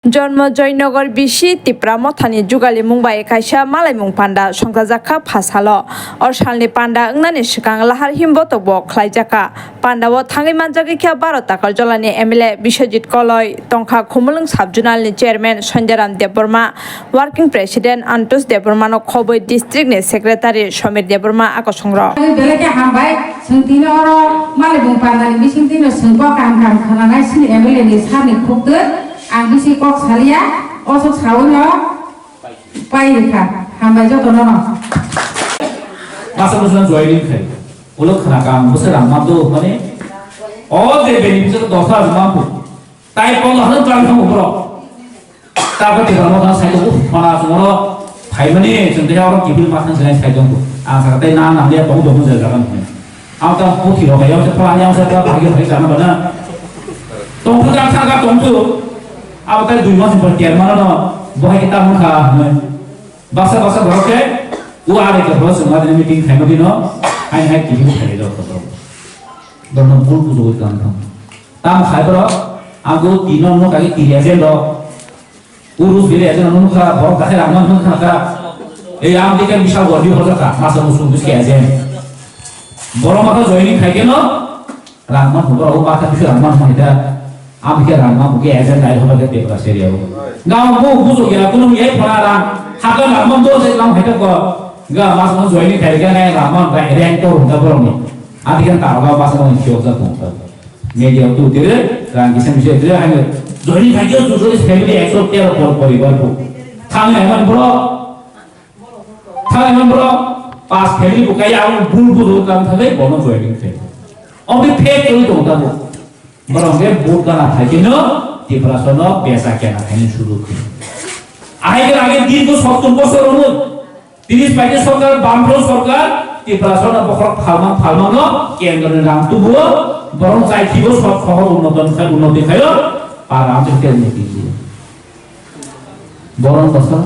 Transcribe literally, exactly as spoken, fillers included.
Jonmo Joynagar bisi Tipra Mothani jugalimung bai kaisa malaimung panda songchajakha phasalo. O salni panda wngnani swkang lahar himbotok bo khlaijakha. Pandao thangwi manjagwi kha Bharat Takarjolani M L A Biswajit Koloi, tongkha Khumulwng Sub-Zonalni Chairman Sanjaram Debbarma, Working President Antosh Debbarmano khobwi districtni Secretary Somir Debbarma a kosongrok. Belai khe hambai, chwng tini oro malaimung pandani bising tino chwng kok kaham kaham khwnanai chini M L A ni sani khuk twi, ang bisi kok saliya, osok sawi no pai rikha, hambai joto no no. Masa masa joining khai, ulo khna kam, bwswk rang ma do, mane, o je benefit dos hajar ma bu, tai pondro hajar twelve hajar borok. Tabuk Tipra Motha sai tongo, phana chwngno phaimani chwng tei oro kiphil ma thang sai tongo. Ang sakha tei na nang ya tong tong jai jaga nang. Ang ta puthi rok ya se phana yang se ta bhagi bhagi jana bana. Tong phu jang thang ka tong tu. Abo tai dui mas por ter mana no. Bo hai kita mun kha. Basa basa borok ke u are ke bro chwng ma meeting khaima dino. Hai hai kiphil khai jok to. Dono bul bujo kan thang. Tamo khai borok, ang do tino no kagi tiri agent rok. Urus bili agent no nukha, borok dakhai rangma nukha kha. Ei ang dikhe bishal gor di hoja kha, masa musung biski agent. Borok mata joining khai keno, rangma nukha, borok mata biski rangma nukha hita. Ang dikhe rangma buki agent dai hoja khe tepra seri abo. Gam bu bujo ya, kunu ye phara rang, hakha rangma do se lang hita ko. Ga masa musung joining khai kha, rangma dai rank to hunda borok ni. Ang dikhe ta ba masa musung kyo ja kung ta. Media tu tire, rang kisa misa tire, hai joining khai khe tu joining family ekso tero por poribar bu. Thang hai man bro. Thang hai man bro. Pas family bu kaya ang bul bul kam thale bono joining khai. Only fake koi tong ta bu. Borok hwnkhe vote gana phaikhe no Tiprasa no besa kena khaini suru khe. Ahai khe age dirgho sottor bosor hwnwi tiris paite sorkar, Bamfront sorkar, Tiprasa no bokhorok phalmang phalmang no kendro ni rang tubuo, borok chai thibo sok sohor unnoton khai, unnoti khaio, para amtwi khe unnoti khaio. Borok bwsa